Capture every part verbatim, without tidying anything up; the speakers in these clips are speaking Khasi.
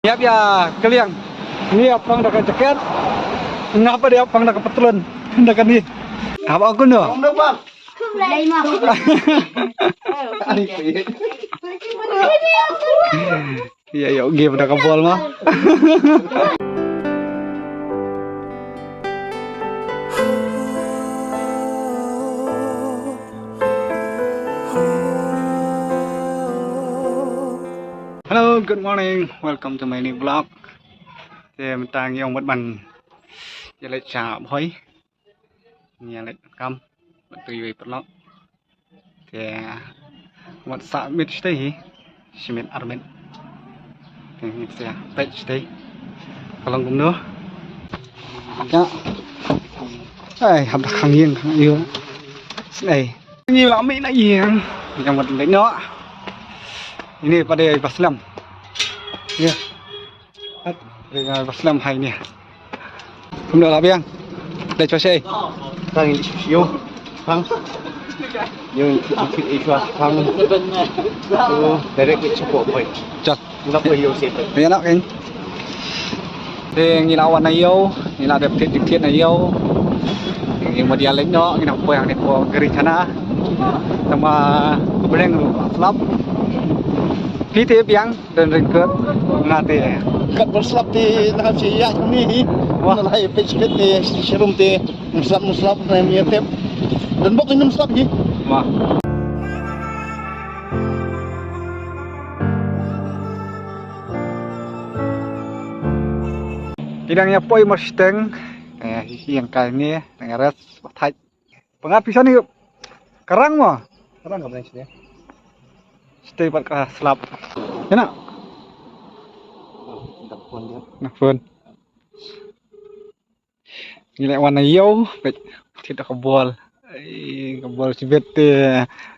Ïap ïa ka liang. Ni ïap pang da ka jaket. Ngapa dia ïap pang da ka patlun? Da ka ni. Apa aku no? Ïa ïa game da ka bol ma. Hello, good morning. Welcome to my new vlog. Te mynta ngi ong mut ban ïa leit sha Bhoi. Ngi ïa leit kam. Bad tu yui paralok. Te mut sa mit shtei hi. Shi mit ar mit. Te ngi sa peit shtei. Ka long kumno. Ya. Ai, hap da khang ïing khang ïu. Ai. Ngi la mih na ïing. Ïa mut leit noh. Ini pat dei ba slem. Ïa. Pat dei ba slem hai ni. Kumno la biang? Leit shuwa shi. Tang ini shuwa shi. Tang. Ïa, ïa, ïa, shuwa tang. So, direct leit shuwa Bhoi. Chal. Ngap ïa, shuwa. Ïa nak kan. Te ngi la wan na ïew, ngi la dep thied thied na ïew. Ngi mut ïa leit noh, ngi nang poi hangne hapoh Gari Chana. Tang ba ka bneng ruh slap. Phi te biang, don ryngkat. Nga te. Kat ban slap te, na shi ïa ni. Wah. Na lai peit peit te, shi rum te. Ym slap, ym slap, na ïa tep. Don bok ni ym slap hi. Wah. Ki dang ïa poi masteng. Eh, hi hi ïa kai ni, dang ïa rest, thait. Pyngat pisa ni. Karang mo. Karang ka bneng sini. Stay pat ka slap. Kena. Na phone. Ngi leh wan na ïew, peit thied da ka bol. Ai, ka bol shibit te.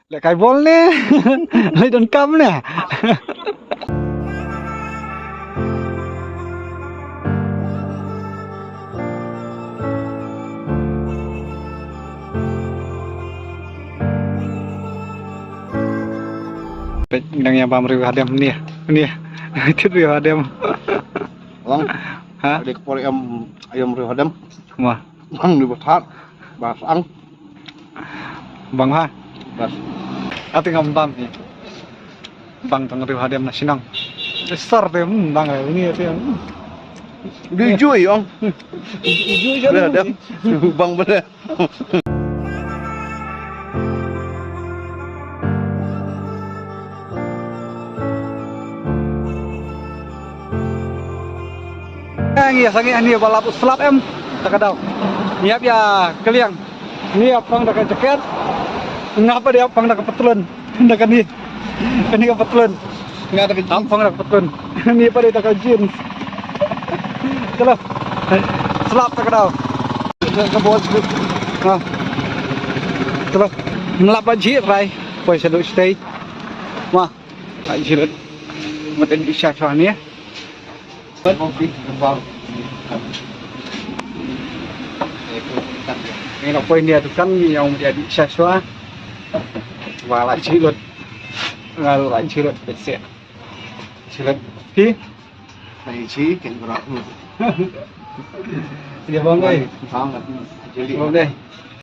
Leh kai bol ne. Leh don kam ne. Peit ngi dang ïa bam riew hadem ne. Ne. Thied riew hadem. Lang. Ha? Dei ka por ïam, ïam riew hadem. Mo. Bang ni ba thad. Ba sang. Bang ha. Bas. Ati ngam bam ni. Bang tang riew hadem na shnong. Sar te, hmm, bang ni te. Hmm. Di ju ïong. Ju ju. Riew hadem. Bang bene. Ngi ïa sangeh hangne ba lap u slap em. Ta ka daw. Ngi ïap ïa ka liang. Ngi ïap pang da ka jaket. Ngapa dei ïap pang da ka patlun. Da kani. Kani ka patlun. Nga da ka jeans. Ïap pang da ka patlun. Ni pat dei da ka jeans. Chalo. Slap ta ka daw. Ka bol slap. Ha. Chalo. Mlap ba jhieh rai. Poi shaduh shatei. Wah. Ai, jhieh lut. Mut em di sha sha ni. Ngi la poi India dukan ngi ïa ong ïa di sha sha. Wa la jhieh lut. Nga la jhieh lut bad se. Jhieh lut. Phi? Ai jhieh ken bra. Ïa bang ai. Bang. Bang dei.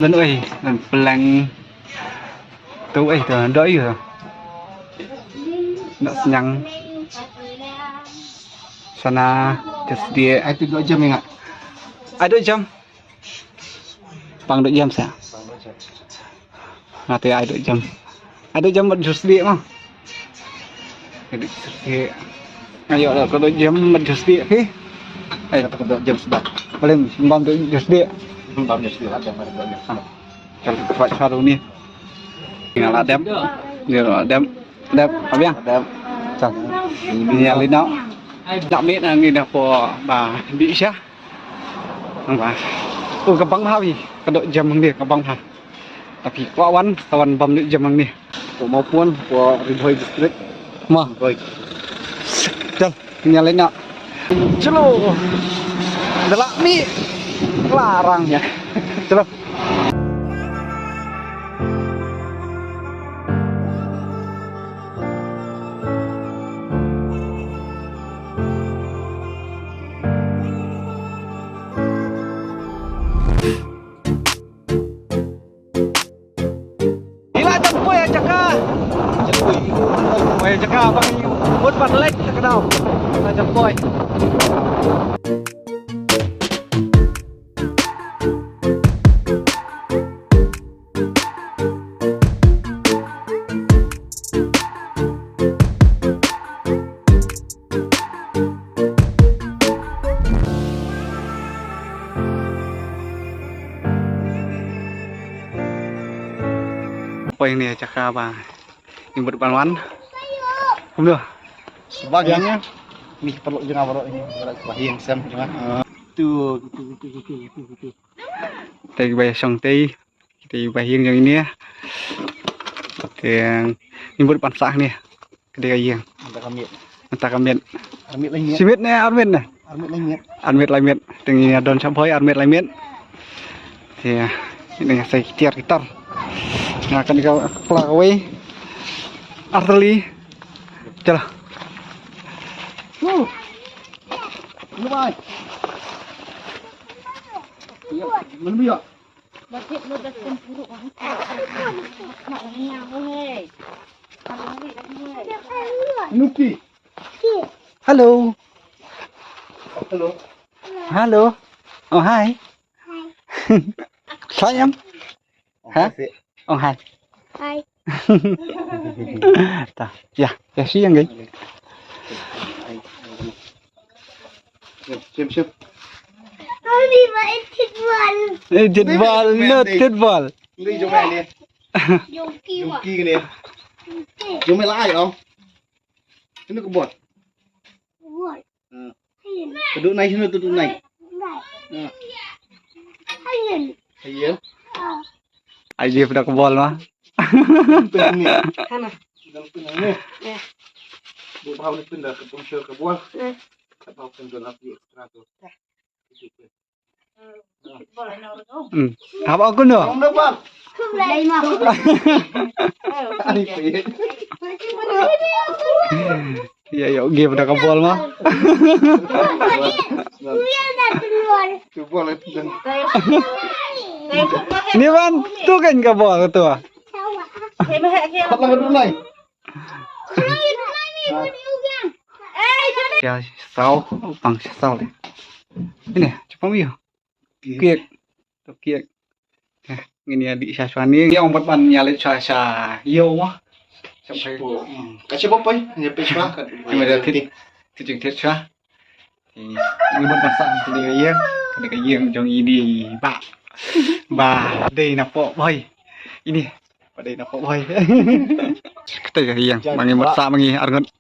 Nan oi, nan pleng. Tu eh tu, doi tu. Nak senyang. Sana, just dia. Ai tu dua jam ingat. Ai dua jam. Pang dua jam sa. Nanti ai dua jam. Ai dua jam bad just dia mah. Jadi, ayo lah, kalau jam bad just dia, eh. Ai, kalau jam sudah. Paling bam dua just dia. Bam just dia, jam bad just dia. Kan ka pat sha ruh ni. Nga la dep. Ni la dep. Dep, abiang. Dep. Sa. Ni ya lino. Dak mit nang ni da po ba di sha. Nang ba. Oh, ka bang ha wi. Ka dok jam nang ni ka bang ha. Tapi kwah wan, tawan bam ni jam nang ni. Ko mau pun, ko Ri Bhoi district. Ma. Bhoi. Dal. Nya lei na. Chalo. Dala mi. Larang ya. Chalo. Jump boy. Poi ne jaka ba. Ni bud ban wan. Kumno? Ba ïeng ïa. Ni paralok jong nga baroh ni. Baroh ba ïeng sem jong nga. Tu, tu, tu. Te ba ïa shong te. Te ba ïeng jong ini. Te ni bud ban sah ni. Ka dei ka ïing. Mynta ka miet. Mynta ka miet. Ar miet lai miet. Shi miet ne ar miet ne? Ar miet lai miet. Ar miet lai miet. Te ngi ïa don shaphrang ar miet lai miet. Te ïa, ini sa ki tiar ki tar. Nga kane ka pla kawei. Ar tylli. Jala. Huh. Lu bai. Ïa, mun biak. Nuki. Hello. Hello. Hello. Oh, hi. Sayang. Ha? Oh, hi. Hi. Ta. Ya, ya, shi yang gai. Sim, sim. Mami, ba it football. Eh, football, not football. Ni jom ni. Jom ki wa. Jom ki ni. Jom lai oh. Sini ka bol. Bol. Hmm. Tuduk nai sini, tuduk nai. Nai. Hmm. Ayen. Ayen. Ah. Ai dia pada ka bol mah. Pin ni. Hana. Dah pin ni. Ya. Bu bau ni pin dah ke pun sure ka bol. Ya. Ka bau pin dah lagi extra tu. Ya. Hmm. Haba aku no. Ya, ya, game dah ka bol mah. Ni man, tu kan ka bol tu. Ya, sau, pang sau deh. Ini, cepat view. Kiek. Tu kiek. Eh, ngin ïa dih sha shuwa ni. Ngi ong pat ban ïa leit sha sha ïew ma. Sha pai. Ka sha pai ïa pai shuwa ka. Ngi da thit. Thit jing thit shuwa. Ngi ban ban sa ka dei ka ïing. Ka dei ka ïing jong i dei ba. Ba dei na pok bhoi. Ini ba dei na pok bhoi. Ka dei ka ïing ma ngi mut sa ma ngi arngut.